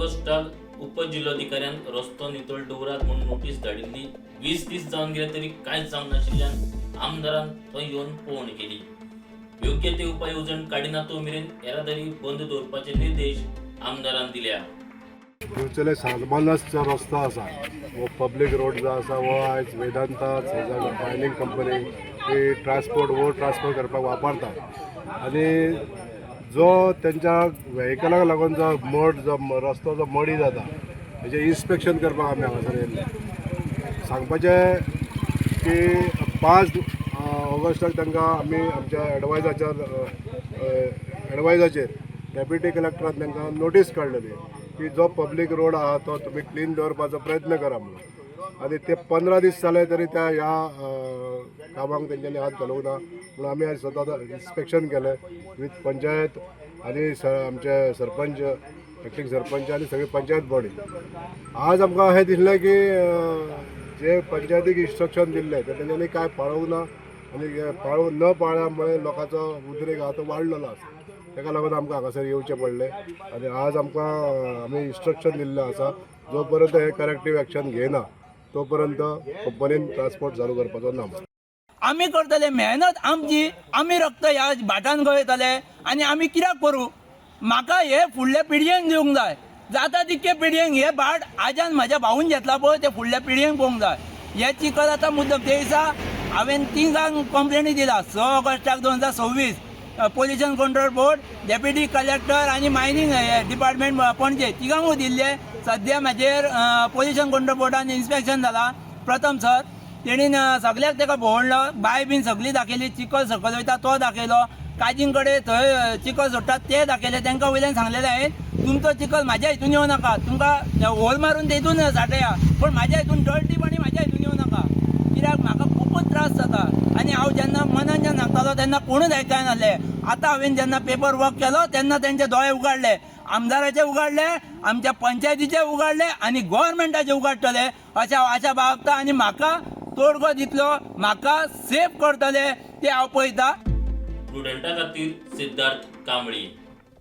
ऑगस्टाक उपजिल्लोधिकाऱ्यान रस्तो नितळ दवरात म्हूण नोटीस धाडिल्ली. 20 दीस जावन गेले तरी कांयच जावंक नाशिल्ल्यान आमदारान थंय येवन पळोवणी केली. योग्य ते उपाय येवजण काडिना तो मेरेन येरादारी बंद दवरपाचे निर्देश आमदारान दिल्या. दिवचले सालमानस जो रस्तो आसा हो पब्लीक रोड जो आसा हो आयज वेदांता मायनींग कंपनी ही ट्रान्सपोर्ट वो ट्रान्सपोर्ट करपाक वापरतात आनी जो तेंच्या व्हेकलाक लागून जो मड जो रस्तो जो मडी जाता हेजें इन्स्पेक्शन करपाक आमी हांगासर येयल्ले. सांगपाचें की 5 ऑगस्टाक तांकां आमी आमच्या एडवायजाचेर डेप्युटी कलेक्टरान तांकां नोटीस काडलेली की जो पब्लीक रोड आहा तो तुमी क्लीन दवरपाचो प्रयत्न करा म्हणून. आनी ते 15 दीस जाले तरी त्या ह्या कामाक तेंच्यांनी हात घालूंक ना म्हणून आमी आयज स्वता इन्स्पेक्शन केलें विथ पंचायत आनी आमचे सरपंच, एक्टींग सरपंच आनी सगळी पंचायत बॉडी. आज आमकां अशें दिसलें की जे पंचायतीक इन्स्ट्रक्शन दिल्लें ते तेंच्यांनी कांय पाळूंक ना आनी हे पाळूं न पाळ्ळ्या लोकांचो उद्रेक आहा तो वाडलेलो आसा. ताका लागून आमकां हांगासर येवचें पडलें आनी आज आमकां आमी इन्स्ट्रक्शन दिल्लें आसा, जो पर्यंत हे करेक्टीव एक्शन घेयना तो पर्यंत कंपनीन ट्रान्सपोर्ट चालू करपाचो ना. आमी करतले मेहनत आमची, आमी रक्त ह्या भाटान गळयतले आनी आमी कित्याक करूं? म्हाका हे फुडल्या पिळगेक दिवंक जाय. जाता तितके पिळगेक हे भाट आज्यान म्हाज्या भाऊन घेतला पळय, ते फुडल्या पिळगेक पळोवंक जाय. हे चिखल आतां मुद्दम ते दिसा हांवें तिगांक कंप्लेनी दिला, 6 ऑगस्टाक 2026, Pollution Control Board, Deputy Collector आनी मायनींग डिपार्टमेंट पणजे, तिगांकूय दिल्ले. सद्या म्हाजेर पोल्युशन कंट्रोल बोर्डान इन्स्पेक्शन जाला. प्रथम सर तेणीन सगल्याक ताका भोंवडलो, बांय बीन सगळी दाखयली, चिखल सकयल वयता तो दाखयलो, काजीं कडेन थंय चिखल सोडटात ते दाखयले. तांकां वयल्यान सांगलेलें हांवें, तुमचो चिखल म्हाज्या हितून येवं नाका, तुमकां होल मारून तेतून साठया, पूण म्हाज्या हितून डर्टी पाणी म्हाज्या हितून येवं नाका, कित्याक म्हाका खुबूच त्रास जाता. आनी हांव जेन्ना मनान जेन्ना सांगतालो तेन्ना कोणूच आयकनासले. आतां हांवें जेन्ना पेपर वर्क केलो तेन्ना तेंचे दोळे उगाडले, आमदाराचे उगाडले, आमच्या पंचायतीचे उगाडले आनी गोवोरमेंटाचे उगाडटले अशें हांव आशा बाळगता. आनी म्हाका तोडगो दितलो, म्हाका सेफ करतले ते हांव पळयता. प्रुडंटा खातीर सिद्धार्थ कांबळी.